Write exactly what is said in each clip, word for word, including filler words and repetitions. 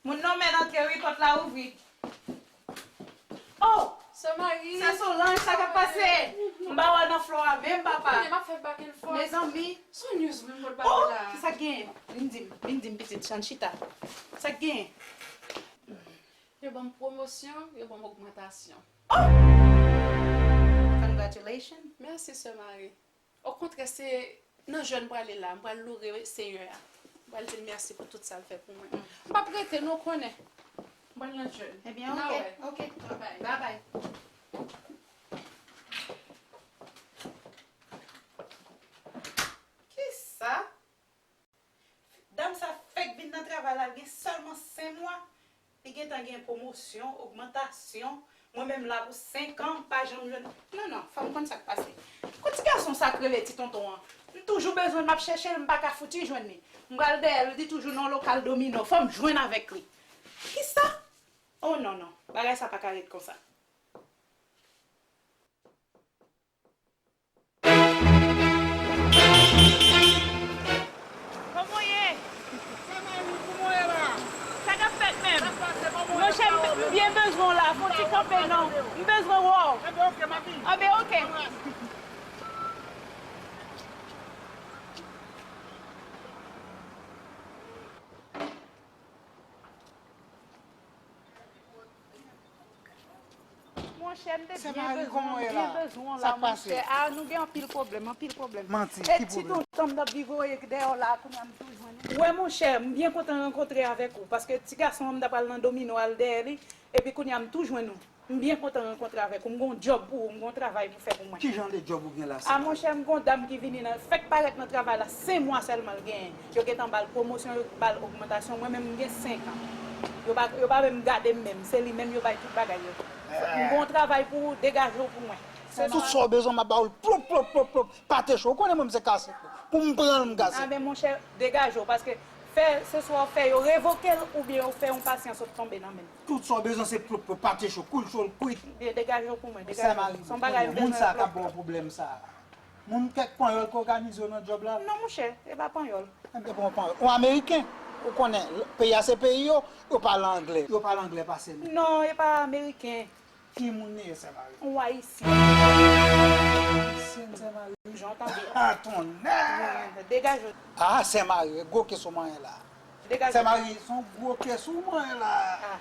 Moun nan mèt antre wi, pòt la ouvri. Oh! Sè Mari. Sè Solange, sa k ap pase? M pa wè w nan flò a menm, papa. Kounye a m ap fè back and forth. Mezanmi. Son news menm pou l pale la. Oh! Ki sa k genyen? Vin di m, vin di m, pitit, ann chita. Sa k genyen? Yo ban m pwomosyon, yo ban m ogmantasyon. Oh! Congratulations. Mèsi, Sè Mari. Okontrè, se nan jwè m prale la. M pral loure Senyè a. M pral di l mèsi pou tout sa l fè pou mwen. M p ap rete non, w konnen. M pral nan jwè. Ebyen, oke, oke. Babay. Babay. Kisa? Dam sa fèk vin nan travay la, l gen sèlman senk mwa. Li gentan gen pwomosyon, ogmantasyon. Mwen menm la pou senk an, m pa janm jwenn. Non, non, fò m konn sa k pase. Kot ti gason sa k rele ti tonton an? M toujou bezwen l, m ap chèche l, m pa ka fouti jwenn li. M pral dèyè l, li toujou nan lokal domino. Fò m jwenn avèk li. Kisa? Oh, non, non. Bagay sa pa ka ret konsa. Kòman w ye? Sa k ap fèt menm? Monchè, m, m byen bezwen w la. Fè yon ti kanpe non. M bezwen wè w. Anben, oke. Monchè, m te byen bezwen w, m byen bezwen w la, monchè. A, nou gen anpil pwoblèm, anpil pwoblèm. Manti, ki pwoblèm? E ti tonton m t ap viv dèyè w la, kounye a m tou jwenn ou. Wè, monchè, m byen kontan rankontre avèk ou, paske ti gason an m t ap al nan domino al dèyè li, epi kounye a m tou jwenn ou. M byen kontan rankontre avèk ou. M gon djòb pou ou, m gon travay pou fè pou mwen. Ki jan de djòb ou gen la, sè? A, monchè, m gon dam ki vini nan, fèk parèt nan travay la, senk mwa sèlman l genyen. Yo gentan ba l pwomosyon, yo ba l ogmantasyon. Mwen menm, m gen senk an. Yo pa, yo pa menm gade m menm. Se li menm yo bay tout bagay yo. M gon travay pou ou, degaje w pou mwen. Se tout sa w bezwen, m ap ba w l, plop, plop, plop, plop. Pate cho. Ou konnen mwen, m se kase. Pou m pran l, m kase. Anben, monchè, degaje w, paske fè, se swa w fè yo revoke l, oubyen yo fè yon pasyan sot tonbe nan men l. Tout sa w bezwen se plop, plop, pate cho, koul cho, l kwit. Byen, degaje w pou mwen, degaje w. Sè Mari, se yon bagay m bezwen. Moun sa k ap ba w pwoblèm sa a, moun kèk panyòl k òganize w nan djòb la? Non, monchè, e pa panyòl. Enben, bon, panyòl. Ou ameriken, ou konnen, peyi a se peyi yo, yo pale anglè. Yo pale anglè pase nou. Non, e pa ameriken. Ki moun li ye, Sè Mari? Yon ayisyen. Ayisyen, Sè Mari? Jan w tande. A, tonnè! Degaje w. A, Sè Mari, gwo kès ou manyen la. Degaje w. Sè Mari, se yon gwo kès ou manyen la. A.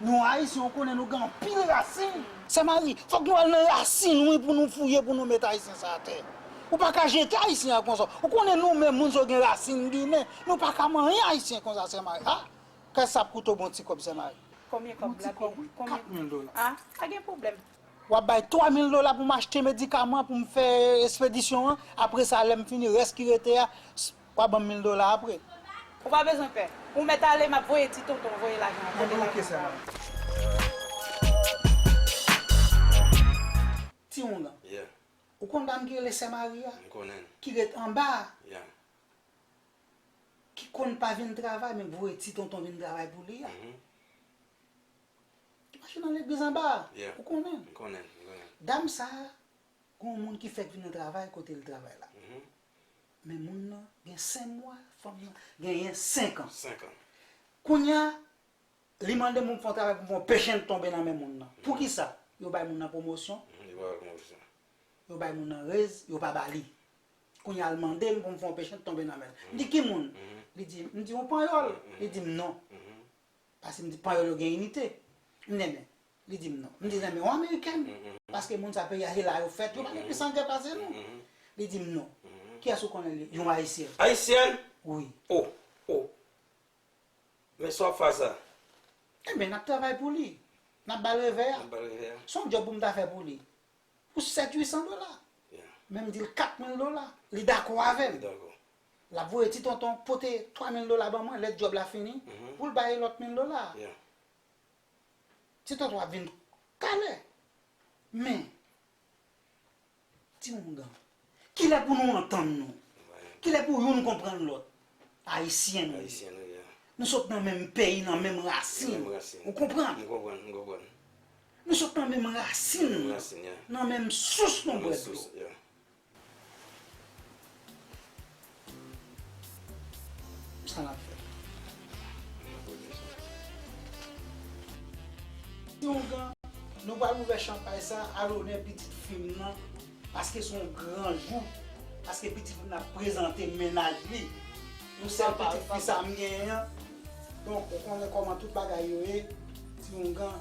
Nou ayisyen, ou konnen nou gen anpil rasin. Sè Mari, fòk nou al nan rasin, wi, pou nou fouye, pou nou met ayisyen sa atè. Ou pa ka jete ayisyen an konsa. Ou konnen nou menm, moun sa yo gen rasin ginen. Nou pa ka manyen ayisyen konsa, Sè Mari. A, kès sa ap koute w bon ti kòb, Sè Mari. Konbyen kòb la? Bon ti kòb, wi, kat mil dola. A, pa gen pwoblèm. W ap bay twa mil dola pou m achte medikaman, pou m fè espedisyon an. Apre sa, lè m fini, rès ki rete a, s-, w a ban m mil dola apre. Ou pa bezwen pè. Ou mèt ale, m ap voye ti tonton voye lajan an. Enben, oke, sè Mari. Ti Oungan. Yeah. Ou konn dam ki rele Sè Mari a? M konnen l. Ki ret anba a? Yeah. Ki konn pa vin travay, men voye ti tonton vin travay pou li a. Mhm. Ki mache nan legliz anba a. Yeah. Ou konnen l? M konnen l, m konnen l. Dam sa a, Gon moun ki fèk vin nan travay kote l travay la. Men moun nan gen senk mwa, fanm nan genyen senk an. Senk an. Kounye a, li mande m pou m fè yon travay pou m fè yon pechenn tonbe nan men moun nan. Poukisa? Yo bay moun nan pwomosyon. Mhm, yo bay pwomosyon. Yo bay moun nan rèz, yo pa ba li. Kounye a, l mande m pou m fè yon pechenn tonbe nan men l. M di, "Ki moun?" Li di, m di, "Yon panyòl." Li di m non. Paske m di, "Panyòl yo gen inite." M di, "Men." Li di m non. M di, "Men, yon amerikèn." Paske moun sa peyi a, se la yo fèt, yo pa gen plis angè pase nou. Li di m non. Kiyès ou konnen li? Yon ayisyèn. Ayisyèn? Wi. Oh, oh. Men sa w ap fè sa? Ebyen, n ap travay pou li. N ap ba l revè a. N ap ba l revè a. Se yon djòb pou m ta fè pou li. Pou sèt, uit san dola. Yeah. Men m di l kat mil dola. Li dakò avè m. Li dakò. L ap voye ti tonton pote twa mil dola ban mwen, lè djòb la fini, pou l bay lòt mil dola. Yeah. Ti tonton ap vin talè. Men, ti oungan, kilè pou nou antann nou? Kilè pou youn konprann lòt? Ayisyen nou ye. Ayisyen nou ye. Nou sot nan menm peyi, nan menm rasin. Menm rasin. Ou konprann? M konprann, m konprann. Nou sot nan menm rasin. Menm rasin, yeah. Nan menm sous nou bwè dlo. Menm sous, yeah. Sa n ap fè? Ti oungan, nou pral ouvè chanpay sa a lonè pitit fi m nan, paske se yon gran jou, paske pitit fi m nan ap prezante mennaj li. Yon sèl pitit fi sa m genyen an. Donk, ou konnen kòman tout bagay yo ye, ti oungan.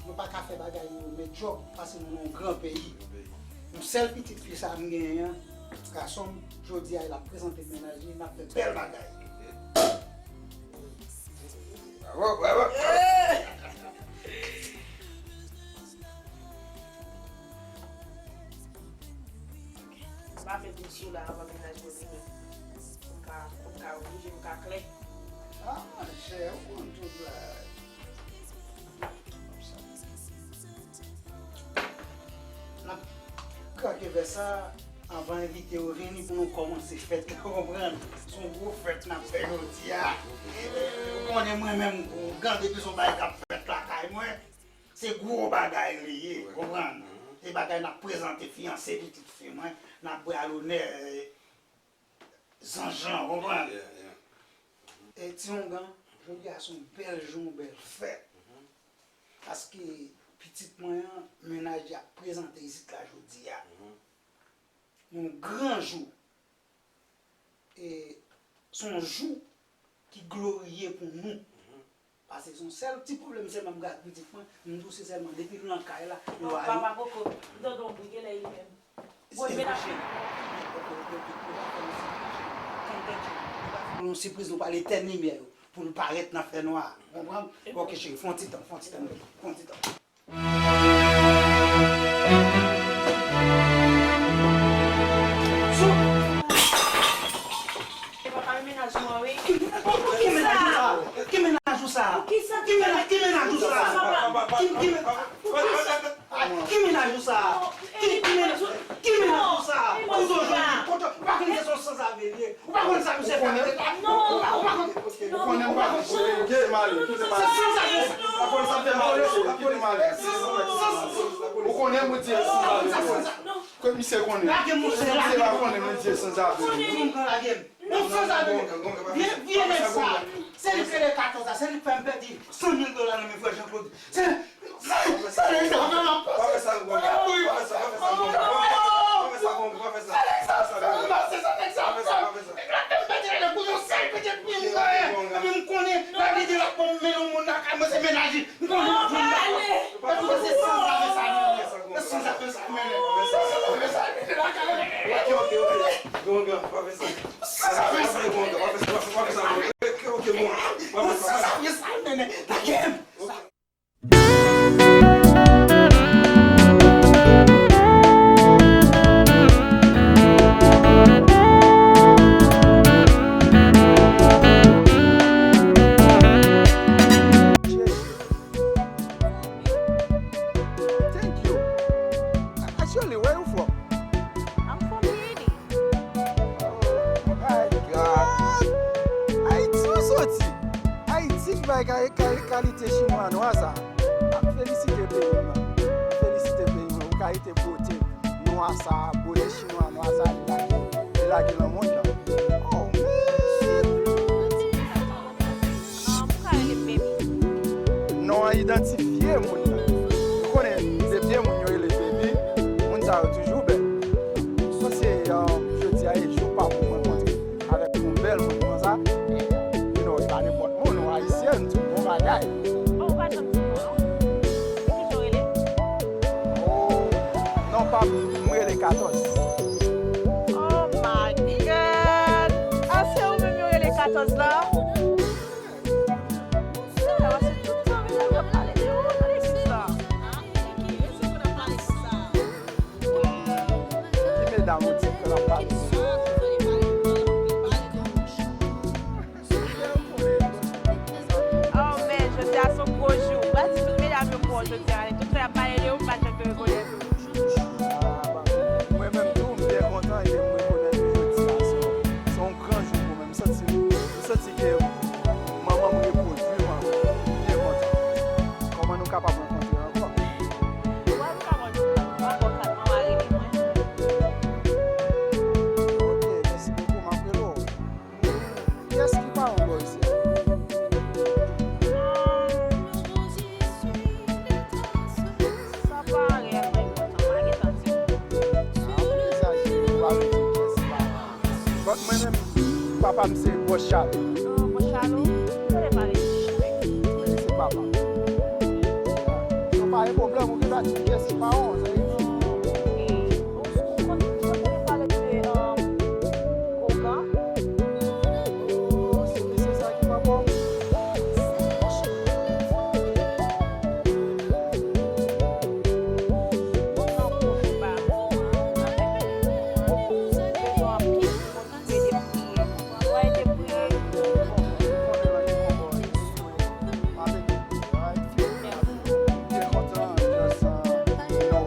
Nou pa ka fè bagay yo medyòk, paske nou nan yon gran peyi. Yon sèl pitit fi sa m genyen an, gason m, jodi a, l ap prezante mennaj li, n ap fè bèl bagay. Bravo, bravo. M pa fè vin sou la anvan mennaj mwen vini. Pou m ka, pou m ka wouj e m ka klè. Ah, monchè, ou konn tout bagay. N ap krache vè sa anvan envite yo vini pou nou kòmanse fèt la, ou konprann? Se yon gwo fèt n ap fè jodi a. Ou konnen mwen menm, oungan, depi se yon bagay k ap fèt lakay mwen, se gwo bagay li ye, ou konprann? Se bagay n ap prezante fiyanse pitit fi mwen, n ap bwè a lonè, eh, zanj lan, ou konprann? Yeah, yeah. E ti oungan, jodi a se yon bèl jou, yon bèl fèt. Paske pitit mwen an, mennaj li ap prezante isit la jodi a. Yon gran jou. E se yon jou ki gloriye pou nou. Paske se yon sèl ti pwoblèm sèlman m gen ak pitit mwen, m di w se sèlman depi l nan kay la, yo ale. Papa Koko, m tande yon bri, genlè e li menm. Bon, men ap. Yon sipriz, nou pral etèn limyè yo pou l parèt nan fènwa. Ou konprann? Ok, cheri, fè yon ti tan, fè yon ti tan, fè yon ti tan. Sou. E papa, men mennaj ou an, wi. Ki mennaj ou sa? Ki mennaj ou sa? Ki mennaj, ki mennaj ou sa? Ki, ki men-, ah, ki mennaj ou sa? Ki, ki mennaj ou, ki mennaj ou sa? Kote w jwenn li? Kote, ou pa konn se yon sanzave li ye? Ou pa konn sa misye fè avèk la? Ou pa, ou pa konn. Ou konnen m pa konn. Kite m ale, kite m ale. Se sanzave sa. Ou pa konn sa fè m ale, kite m ale. Ou konnen mwen di sanzave. Ke misye konnen. Lage m, monchè, lage m. Misye pa konnen mwen di sanzave. Lage m. Yon sanzave. Vye, vye nèg sa. Se li k rele katòz la, se li k fè m pèdi san mil dola nan men frè Jean Claude. Se, se, se nèg sa fè m ap pase. Pa fè sa, pa fè sa, pa fè sa, pa fè sa, pa fè sa. Se nèg sa fè m pase, se nèg sa fè m pase. Nèg la fè m pèdi ladan pou yon sèl pitit fi m genyen. Epi m konnen, lè li di l ap ban m men yon moun lakay mwen, se mennaj li. M konnen m ap jwenn lakay. Epi se sanzave sa, men. Se sanzave sa, men. Se sanzave sa, men. Ok, ok, ok. Gon, gon, pa fè sa. Sanzave sa. Gon, gon, pa fè sa, pa fè sa, pa fè sa, gon. Ok, ok, gon. Pa fè sa, pa fè sa. Sanzave sa, men. Lage m. Thank you. Actually, where you from? I'm from Haiti. Oh my God! Ayiti ou soti? Ayiti k bay kay, kay, kalite chinwa nwa sa. M ap felisite peyi m nan. M felisite peyi mwen. Ou kalite bote, nou Nwa sa, bote chinwa nwa sa, li lage, li lage nan mond lan. Oh, man! Non an idantifye moun nan. Nou konnen depi moun yo rele baby, moun sa yo toujou bèl. So se, um, jodi a e jou pa pou mwen kontre avèk yon bèl moun konsa. E, you know, e pa nenpòt moun, yon Ayisyen, tout bon bagay. Oh, ou pa janm di non, non. Kijan w rele? Oh, non pa m, mwen rele Katòz. Oh my God! A se ou menm yo rele Katòz la? Monchè, paske tout zanmi m yo pale de ou nan legliz la. Ki medam ou di ke l ap pale? Oh, men, jodi a se yon gwo jou. Ou pa di tout medam yo bon jodi a, tout sa y ap pale de ou, m pa t janm te rekonèt ou. Ah, mwen menm tou, m byen kontan e m rekonèt ou jodi a. Se, se yon gran jou pou mwen. M santi, m santi ke manman m repwodui m ankò. M byen kontan. Kòman nou kapab rankontre ankò? Wè, nou kapab rankontre ankò, kat manman rele mwen. Ok, mèsi bokou, m ap rele w. Kiyès ki paran w bò isi a? Sa pa reyèlman enpòtan, pa gen tan di. Ah, poukisa se pa vle di kiyès ki paran w? But mwen menm, papa m se Bòs Chalo. Oh, Bòs Chalo? Ou konnen pale di chèk. Men se papa m. Non, pa gen pwoblèm, ou gen dwa di kiyès ki paran w, se. Ok. Ou, ou konn, ou konn tande pale de, um, Ougan? Oh, se mesye sa ki papa w? Moun nan pwofon ba. Yo anpil. Mwen te priye. Mwen te priye. Bon, mwen konnen nan ki konbò yo, so, mwen te priye, right? Mwen te kontan, just, uh, you know,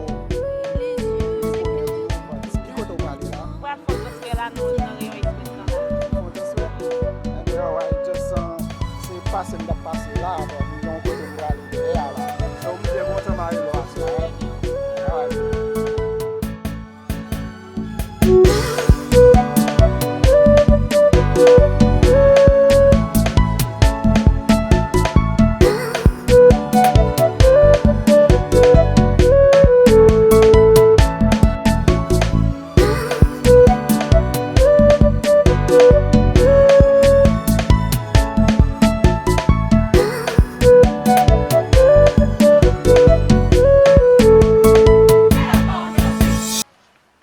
ki kote w prale la? Mwen pral Fort Lauderdale la, nan, nan Reyon Express lan la. Fort Lauderdale? Ebyen, alright, just, uh, se pase m t ap pase la, but m gen yon kote m prale dèyè a la. So, m byen kontan m a rele w aswè a, right? Alright.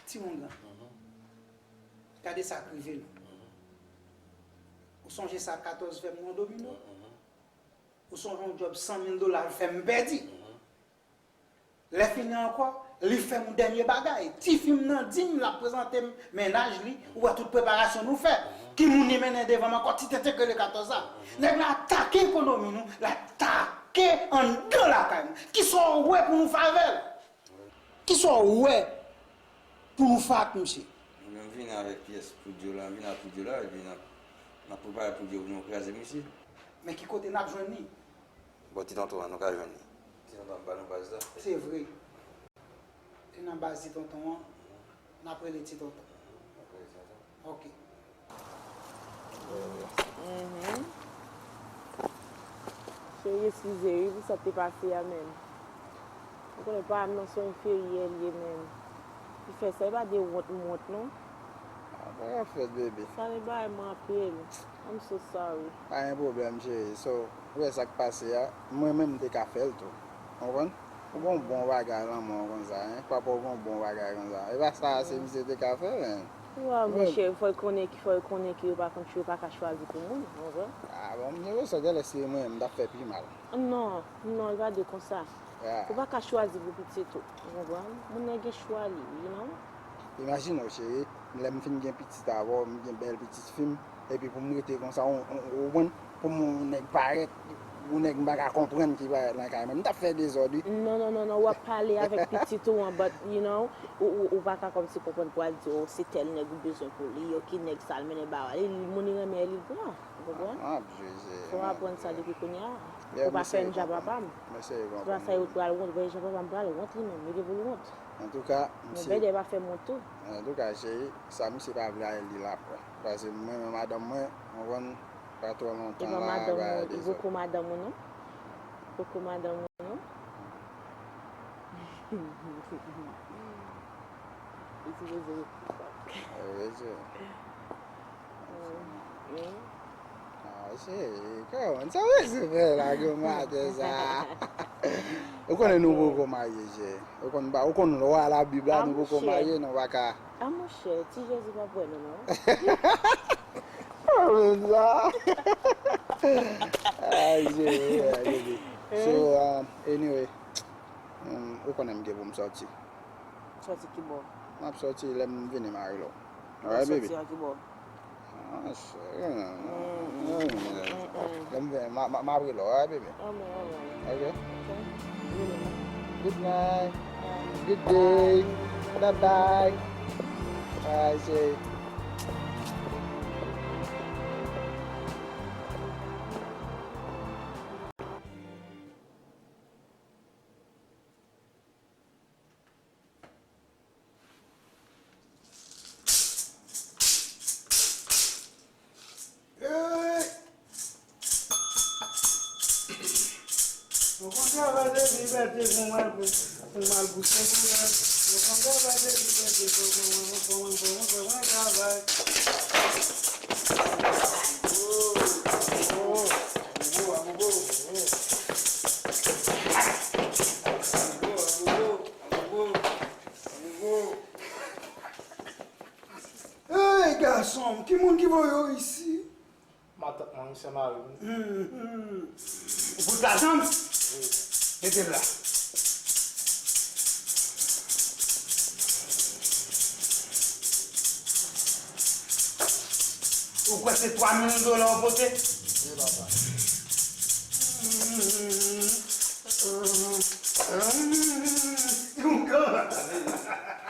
Timoun nan. Mhm. Gade sa k rive nou. Mhm. Ou sonje sa Katòz fè m nan domino? Mhm. Ou sonje yon djòb san mil dola l fè m pèdi? Mhm. Lè fini ankò, li fè m yon dènye bagay. Tifi m nan di m l ap prezante m mennaj li, ou wè tout preparasyon nou fè. Mhm. Ki moun li mennen devan m ankò, ti tete k rele Katòz la. Mhm. Nèg la atake ekonomi nou, l atake anndan lakay nou. Kisa w wè pou nou favè l? Kisa w wè pou nou fè ak misye? Mwen menm vini avèk pyès poudyo la, m vini ak poudyo la, epi n ap, n ap prepare poudyo pou nou kraze misye. Men ki kote n ap jwenn li? Bò ti tonton an, nou ka jwenn li. Ti tonton an ba nou baz la. Se vre. Se nan baz ti tonton an, n ap rele ti tonton. N ap rele ti tonton. Ok. Mhm. Cheri, eskize wi pou sa k te pase a, men ou konnen pa m nan se yon enferyè l ye, men li fè sa, e pa de wont m wont non. Ah, pa yon fèt, bebe. Sa vin bay mwen anpil. I'm so sorry. Pa gen pwoblèm, cheri. So, ou wè sa k pase a, mwen menm m te ka fè l tou. Konprann? Ou gon bon bagay lanmò konsa, en. Papa w gon bon bagay konsa. E pa sa se misye te ka fè, men. Wa, monchè, fò l konnen ki, fò l konnen ki yo pa konn, yo pa ka chwazi pou moun, ou konprann? Ah, bon, m gen presyon, genlè se mwen, m t ap fè pi mal. Non, non, li pa de konsa. Ou pa ka chwazi pou pitit ou, ou konprann? Moun nan gen chwa li, you know? Imajine w, cheri, lè m fin gen pitit avè w, m gen bèl pitit fi m, epi pou m rete konsa, ou, ou, ou konprann? Pou m yon nèg parèt, yon nèg m pa ka konprann ki parèt nan kay mwen. M t ap fè dezòd, wi. Non, non, non, non, w ap pale avèk pitit ou an, but, you know, ou, ou, ou pa ka kòmsi konprann pou al di, oh, se tèl nèg ou bezwen pou li, yo ki nèg sa l mennen ba w la. Li, li, moun li renmen, li pran, ou konprann? Fò w aprann sa depi kounye a. Ou pa fè m jan papa m. Se pa sa yo pral wont, ou pa jan papa m pral wont li menm, li gen pou l wont. Antouka, misye. Bèdè pa fè mont tou. Antouka, cheri, sa misye pa vle a, li l ap wè. Paske mwen menm madanm mwen, ou konprann, pa twò lontan la, bagay dezòd. E pa madanm ou, li poko madanm ou non? Poko madanm ou non? Li sipoze ret. Wi, cheri. Ah, cheri, kòman sa w ese fè la gwo maten sa? Ou konnen nou poko marye, cheri. Ou konn ba, ou konn lwa Labib la, nou poko marye, nou pa ka. Ah, monchè, ti Jezi p ap wè nou, non. Kòman sa? Ay, cheri, ay, baby. So, um, anyway, um, ou konnen m gen pou m sòti. Sòti ki bò? M ap sòti lè m vini, m a rele w. Alright, baby? Sòti a ki bò? Ah, shit. Lè m vini, m a, m a, m a rele w, alright, baby? Alright, alright. Ok? Ok. Good night. Good day. Bye bye. Alright, cheri. Hey! Nou konn travay de libète pou mal pou, pou mal pou senboulè. Nou konn travay de libète pou, pou, pou, pou, pou, pou mwen travay. Oh, oh, oh, oh, oh, oh. Hey, gason, ki moun ki voye w isi? Matant mwen, wi, sè mari m. Mhm. Ou fout lajan m? Wi. Mete l la. Ou kwè se twa mil dola w pote? Wi, papa.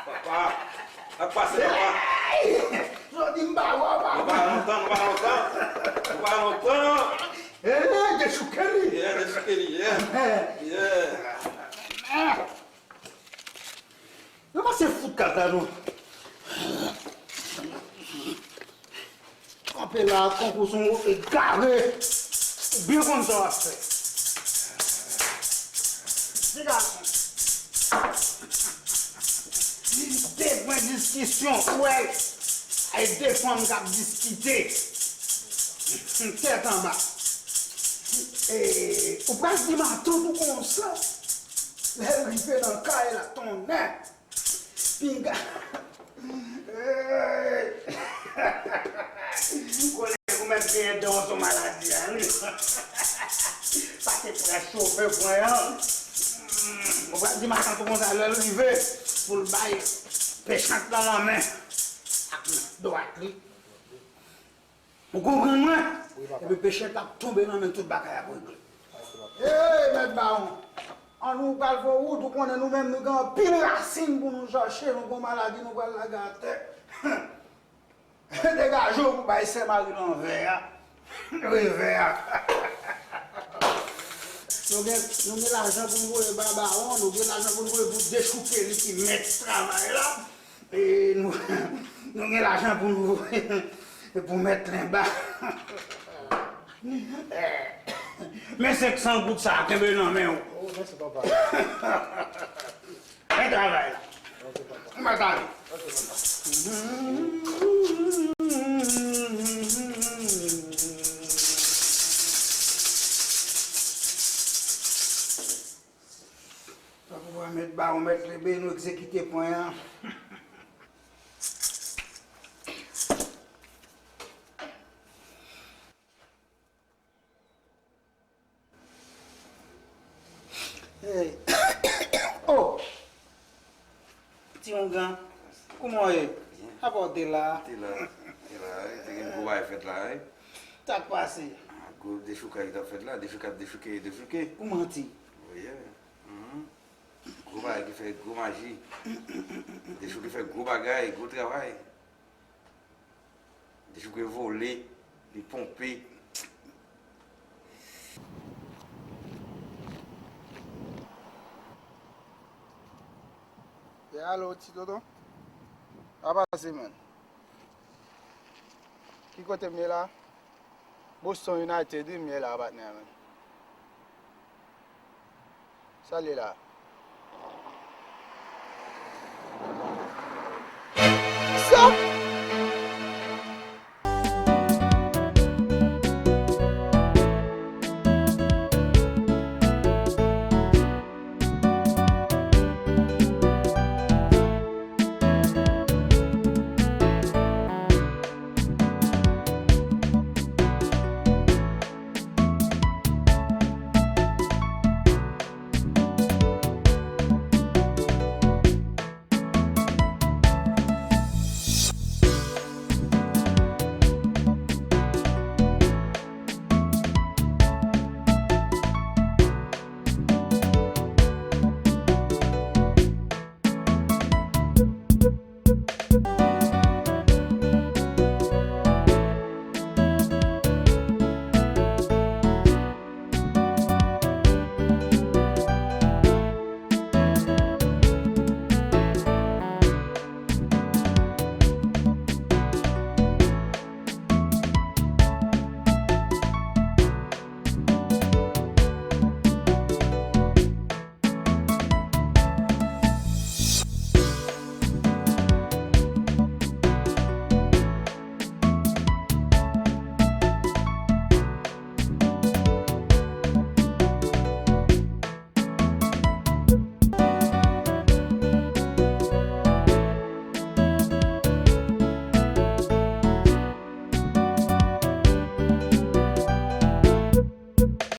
Papa, sa k pase, papa? Jodi m pa wè w, papa. Nou pa lontan, nou pa lontan. Nou pa lontan. Eh, dechouke li. Yeah, dechouke li, yeah. Yeah. Nou pase fout kat la, nou. Kanpe la, tankou se yon egare. Ou byen konn sa w ap fè. Ti gason. De pwen diskisyon, ou wè, ay de fanm k ap diskite. Tèt anba. E, ou pral di matant ou konsa. Lè l rive nan kay la, tonnè. Pinga. Konnen ou mèt genyen dan sou maladi a, wi. Sa te prè chofe pwen an. Ou pral di matant ou konsa lè l rive pou l bay pechant lan lanmen ak men dwat li. Ou konprann mwen? Wi, papa. Epi pechant la ap tonbe nan men tout bagay ap regle. Ey, mèt bawon! An nou pral fè wout, ou konnen nou menm nou gen anpil rasin pou nou chache, nou gon maladi nou pral lage atè. Degaje w pou bay sè mari lan vè a. Revè a. Nou gen, nou gen lajan pou n voye ba bawon, nou gen lajan pou n voye pou dechouke li ki mèt travay la. E nou, nou gen lajan pou nou, pou mèt lenba. Men senk san goud sa a, kenbe nan men w. Oh, mèsi, papa. Fè travay la. Ok, papa. Mwen ta ale. Ok, papa. Tankou mwen mèt ba ou mèt lebe, nou egzekite pwen an. Hey. Oh! Ti Ongan, kouman w ye? Byen. Apa w te la? Te la, te la, wi. Te gen gwo bagay fèt la, wi. Sa k pase? Ah, gwo dechoukay ki t ap fèt la, dechouke ap dechouke, dechouke. Ou manti. Wi, yeah. Mhm. Gwo bagay ki fè gwo maji. Dechouke fè gwo bagay, gwo travay. Dechouke vole, li ponpe. Alo, ti tonton. Sa pase, man? Ki kote m ye la? Boston United, wi, m ye la, patnè, man. Sa l ye la?